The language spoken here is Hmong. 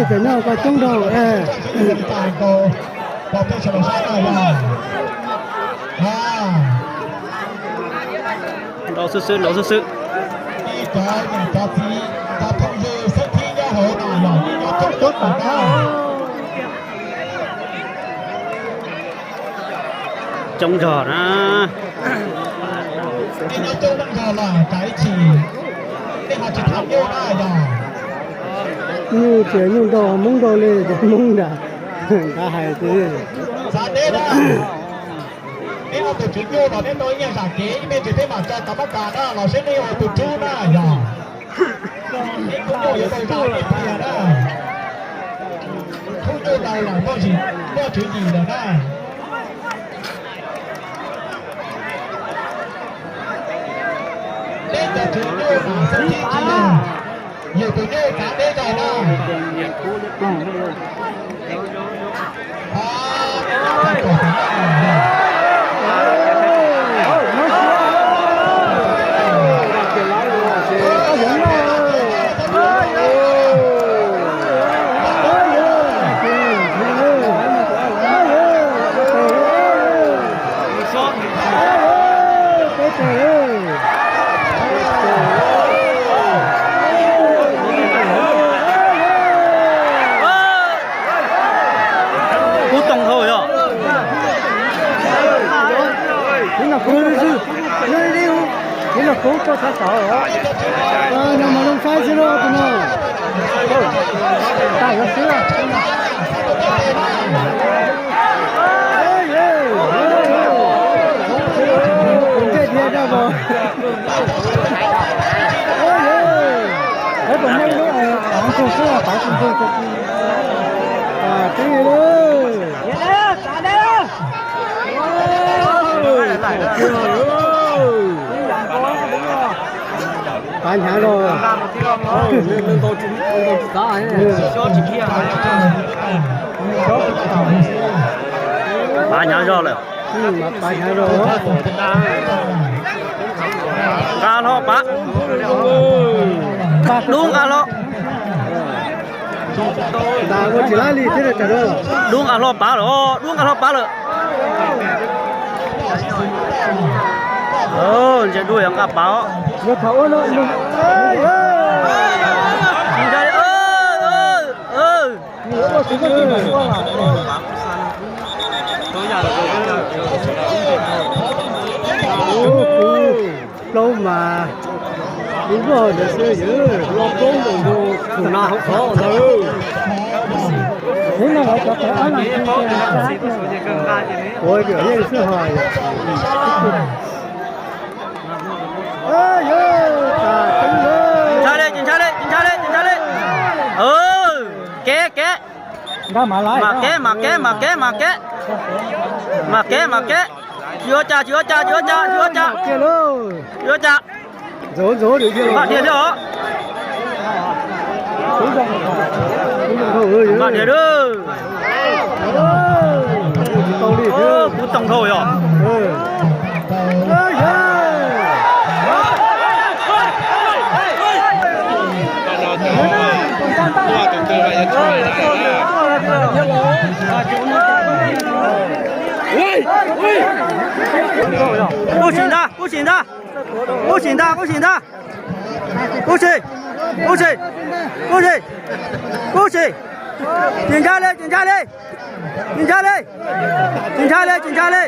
Cov nyob ko coob nrog. Nrau xwb xwb, nrau xwb xwb. Coob zog na. Nyuj tsis nyuj nrau, Hmoob nrau li, cov Hmoob nrad. Nqab hais tias, peb ob tug tswv nyuj los peb nrau ib nyuag zam kev ib me ntsis peb mam tso tav pab kas na, los seb nej ua tus rub na yog. Peb khub nyuj yuav tau zam ib pliag na. Khub nyuj ntau lawm, muaj tswv yim lawm na. Peb cov tswv nyuj mam xib tib tsis yog, yus tus nyuj kav peb zog na. Kub toog dhau yog. Kub, kub, kub, kub tso saum os. Nws mas zoo saib xwb lauj tus no. Tag yuav xwb. Kuv ncej dhia daj vos. Peb tus nej lub, pab tus xwb, pab tus ntej. Pab tib lawm. Pab hnyav zog. Pab hnyav zog lawm. Pab hnyav zog. Nqa hlo pab. Dub nqa hlo. Dub nqa hlo pab lawm, dub nqa hlo pab lawm. Ntsia dub yog nqa pab. Plaub mas, ib vog ntawd xwb yog plaub npaum nkaus tus nas hauv qhov ntawd. Ua yam yeej xwb hos. Ntshai li, tsis ntshai li, tsis ntshai li, tsis ntshai li. Kev, kev. Mas kev, mas kev, mas kev, mas kev. Mas kev, mas kev. Tsis ua cas, tsis ua cas, tsis ua cas, tsis ua cas. Tsis ua cas. Npaj dhia thiab os. Npaj dhia lawm. Kub toog dhau yog. Kub sim ntag, kub sim ntag. Kub sim ntag, kub sim ntag. Kub sim, kub sim, kub sim, kub sim. Tsis ntshai li, tsis ntshai li. Tsis ntshai li. Tsis ntshai li, tsis ntshai li.